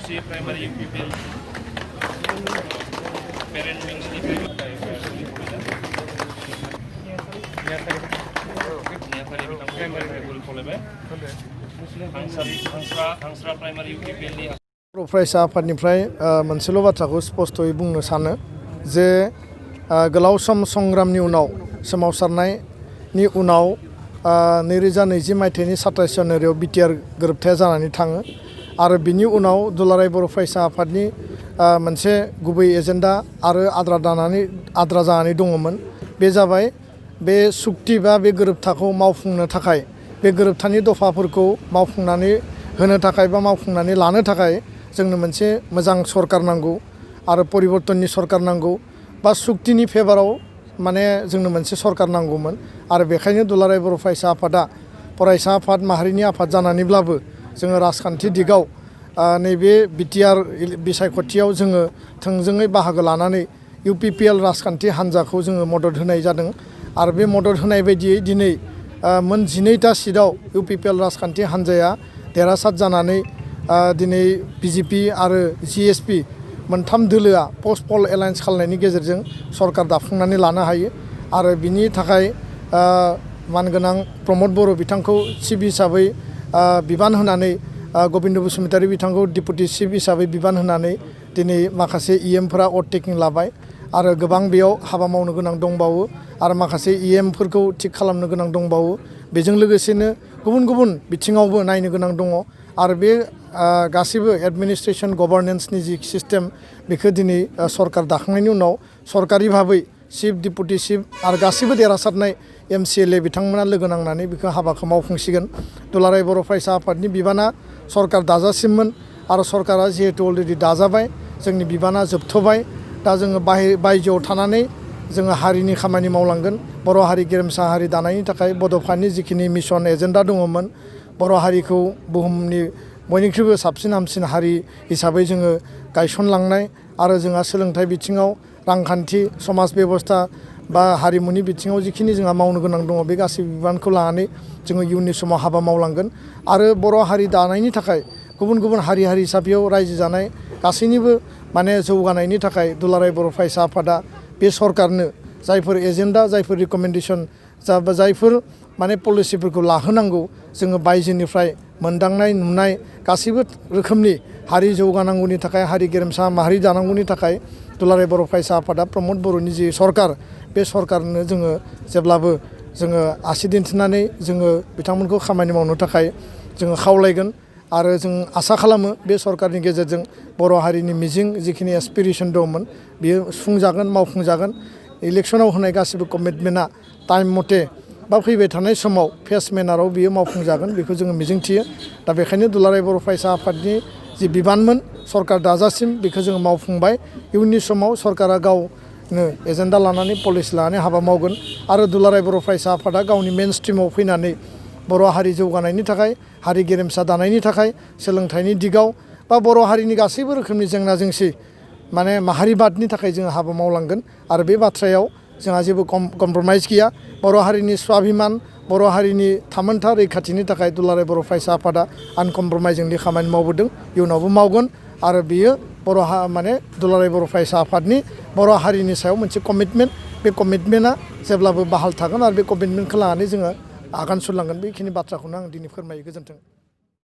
C primary UPPL parent wings हांस्रा primary UPPL नि बर' फरायसा आफादनिफ्राय मोनसेल' बाथ्राखौ स्पष्टयै बुंनो सानो जे गोलाव सम संग्रामनि उनाव सोमावसारनायनि उनाव 2020 मायथाइनि 27 जानुवारियाव बिटिआर गोरोबथाया जानानै थाङो आरो बिनि उनाव दुलाराय बर' फरायसा आफादनि मोनसे गुबै एजेन्डा आरो आद्रा जानानै दङमोन बे जाबाय बे सुक्ति बा बे गोरोबथाखौ मावफुंनो थाखाय बे गोरोबथानि दफाफोरखौ मावफुंनानै होनो थाखाय बा मावफुंनानै लानो थाखाय जोंनो मोनसे मोजां सरकार नांगौ आरो परिबर्तननि सरकार नांगौ बा सुक्तिनि फेभाराव माने जोंनो मोनसे सरकार नांगौमोन आरो बेखायनो दुलाराय बर' फरायसा आफादा फरायसा आफाद माहारिनि आफाद जानानैब्लाबो जोङो राजखान्थि दिगाव नैबे बिटिआर बिसायख'थियाव जोङो थोंजोङै बाहागो लानानै UPPL राजखान्थि हान्जाखौ जोङो मदद होनाय जादों आरो बे मदद होनाय बायदियै दिनै मोन 12टा सिटआव UPPL राजखान्थि हान्जाया देरहासार जानानै दिनै BJP आरो GSP मोनथाम दोलोआ पस्ट पल एलायन्स खालामनायनि गेजेरजों सरकार दाफुंनानै लानो हायो आरो बिनि थाखाय मानगोनां प्रमद बर' बिथांखौ चिफ हिसाबै बिबान होनानै गबिन्द बसुमतारी बिथांखौ डिपुटि चिफ हिसाबै बिबान होनानै दिनै माखासे EMफोरा अभारटेकिं लाबाय आरो गोबां बेयाव हाबा मावनो गोनां दंबावो आरो माखासे EMफोरखौ थिक खालामनो गोनां दंबावो बेजों लोगोसेनो गुबुन गुबुन बिथिङावबो नायनो गोनां दङ आरो बे गासिबो एडमिनिस्ट्रेशन गभर्नेन्सनि जि सिस्टेम बेखौ दिनै सरकार दाखांनायनि उनाव सरकारि भाबै चिफ डिपुटि चिफ आरो गासिबो देरहासारनाय MCLA बिथांमोना लोगो नांनानै बेखौ हाबाखौ मावफुंसिगोन दुलाराय बर' फरायसा आफादनि बिबाना सरकार दाजासिममोन आरो सरकारा जिहेतु अलरेडि दाजाबाय जोंनि बिबाना जोबथ'बाय दा जोङो बायजोआव थानानै जोङो हारिनि खामानि मावलांगोन बर' हारि गेरेमसा हारि दानायनि थाखाय बड'फानि जिखिनि मिशन एजेन्डा दङमोन बर' हारिखौ बुहुमनि बयनिख्रुइबो साबसिन हामसिन हारि हिसाबै जोङो गायसनलांनाय आरो जोंहा सोलोंथाइ बिथिङाव रांखान्थि समाज बेबस्था बा हारिमुनि बिथिङाव जिखिनि जोंहा मावनो गोनां दङ बे गासैबो बिबानखौ लानानै जोङो इयुननि समाव हाबा मावलांगोन आरो बर' हारि दानायनि थाखाय गुबुन गुबुन हारि हारिसाफोराव रायजो जानाय गासैनिबो माने जौगानायनि थाखाय दुलाराय बर' फरायसा आफादा बे सरकारनो जायफोर एजेन्डा जायफोर रिकमेन्डेसन जायफोर माने पलिसिफोरखौ लाहोनांगौ जोङो बायजोनिफ्राय मोनदांनाय नुनाय गासैबो रोखोमनि हारि जौगानांगौनि थाखाय हारि गेरेमसा माहारि दानांगौनि थाखाय दुलाराय बर' फरायसा आफादा प्रमद बर'नि जि सरकार बे सरकारनो जोङो जेब्लाबो जोङो आसि दिन्थिनानै जोङो बिथांमोनखौ खामानि मावनो थाखाय जोङो खावलायगोन आरो जों आसा खालामो बे सरकारनि गेजेरजों बर' हारिनि मिजिं जिखिनि एसपिरेसन दंमोन बियो सुफुंजागोन मावफुंजागोन इलेक्सनाव होनाय गासिबो कमिटमेन्टआ टाइम मथे बा फैबाय थानाय समाव फेस मेनाराव बियो मावफुंजागोन बेखौ जोङो मिजिंथियो दा बेखायनो दुलाराय बर' फरायसा आफादनि जि बिबानमोन सरकार दाजासिम बेखौ जोङो मावफुंबाय इयुननि समाव सरकारा गावनो एजेन्डा लानानै पलिसि लानानै हाबा मावगोन आरो दुलाराय बर' फरायसा आफादा गावनि मेन स्ट्रिमाव फैनानै बर' हारि जौगानायनि थाखाय हारि गेरेमसा दानायनि थाखाय सोलोंथाइनि दिगाव बा बर' हारिनि गासैबो रोखोमनि जेंना जेंसि माने माहारिबादनि थाखाय जोङो हाबा मावलांगोन आरो बे बाथ्रायाव जोंहा जेबो कमप्रमाइज गैया बर' हारिनि स्वाभिमान बर' हारिनि थामोनथा रैखाथिनि थाखाय दुलाराय बर' फरायसा आफादा आनकमप्रमाइजिंलि खामानि मावबोदों इयुनावबो मावगोन आरो बियो माने दुलाराय बर' फरायसा आफादनि बर' हारिनि सायाव मोनसे कमिटमेन्ट बे कमिटमेन्टआ जेब्लाबो बाहाल थागोन आरो बे कमिटमेन्टखौ लानानै जोङो आगान सुरलांगोन बेखिनि बाथ्राखौनो आं दिनै फोरमायो गोजोन्थों।